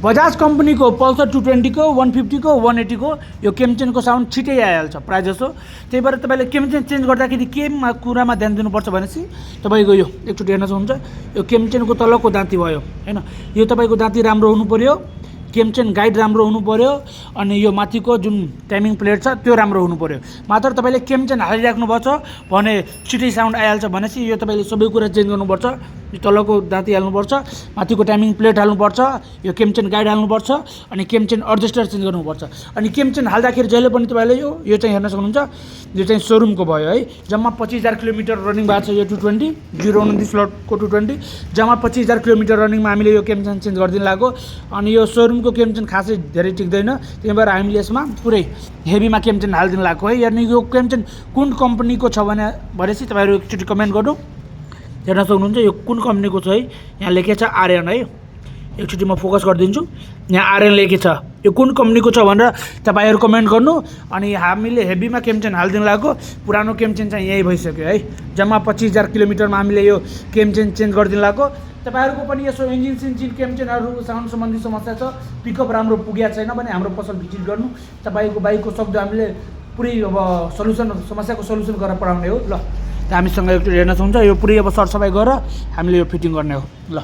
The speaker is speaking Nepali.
बजाज कम्पनीको पल्सर 220 को 150 को 180 को यो केमचेनको साउन्ड छिटै आइहाल्छ प्राय जसो। त्यही भएर तपाईँले केमचेन चेन्ज गर्दाखेरि केमा कुरामा ध्यान दिनुपर्छ भनेपछि तपाईँको यो एकचोटि हेर्न सक्नुहुन्छ, यो केमचेनको तलको दाँती भयो हैन, यो तपाईँको दाँती राम्रो हुनु पर्यो, केमचेन गाइड राम्रो हुनु पर्यो, अनि यो माथिको जुन टाइमिङ प्लेट छ त्यो राम्रो हुनु पर्यो। मात्र तपाईँले केमचेन हालिराख्नुपर्छ भने छिटै साउन्ड आइहाल्छ भनेपछि यो तपाईँले सबै कुरा चेन्ज गर्नुपर्छ। यो तलको दाँती हाल्नुपर्छ, माथिको टाइमिङ प्लेट हाल्नुपर्छ, यो केमचेन गाइड हाल्नुपर्छ, अनि केमचेन एडजस्टर चेन्ज गर्नुपर्छ। अनि केमचेन हाल्दाखेरि जहिले पनि तपाईँले यो चाहिँ हेर्न सक्नुहुन्छ, यो चाहिँ सोरुमको भयो है। जम्मा 25,000 किलोमिटर रनिङ भएको छ यो 220 029 स्लटको 220, जम्मा 25,000 किलोमिटर रनिङमा हामीले यो केमचेन चेन्ज गरिदिनु लाग्यो। अनि यो सोरुमको केमचेन खासै धेरै टिक्दैन, त्यही भएर हामीले यसमा पुरै हेभीमा केमचेन हालिदिनु लाग्यो है। अनि यो केमचेन कुन कम्पनीको छ भनेपछि तपाईँहरू एकचोटि कमेन्ट गर्नु। हेर्न सक्नुहुन्छ यो कुन कम्पनीको छ है, यहाँ लेखेको छ आर्यन है। एकचोटि म फोकस गरिदिन्छु, यहाँ आर्यन लेखेको छ, यो कुन कम्पनीको छ भनेर तपाईँहरू कमेन्ट गर्नु। अनि हामीले हेभीमा केमचेन हालिदिनु लाग्यो, पुरानो केमचेन चाहिँ यही भइसक्यो है। जम्मा 25,000 किलोमिटरमा हामीले यो केमचेन चेन्ज गरिदिनु लाग्यो। तपाईँहरूको पनि यसो इन्जिन सिन्जिन केमचेनहरू साउन्ड सम्बन्धी समस्या छ, पिकअप राम्रो पुगेको छैन भने हाम्रो पसल भिजिट गर्नु। तपाईँको बाइकको सक्दो हामीले पुरै अब समस्याको सल्युसन गरेर पठाउने हो। ल हामीसँग एकचोटि हेर्न सक्नुहुन्छ, यो पुरै अब सरसफाइ गरेर हामीले यो फिटिङ गर्ने हो। ल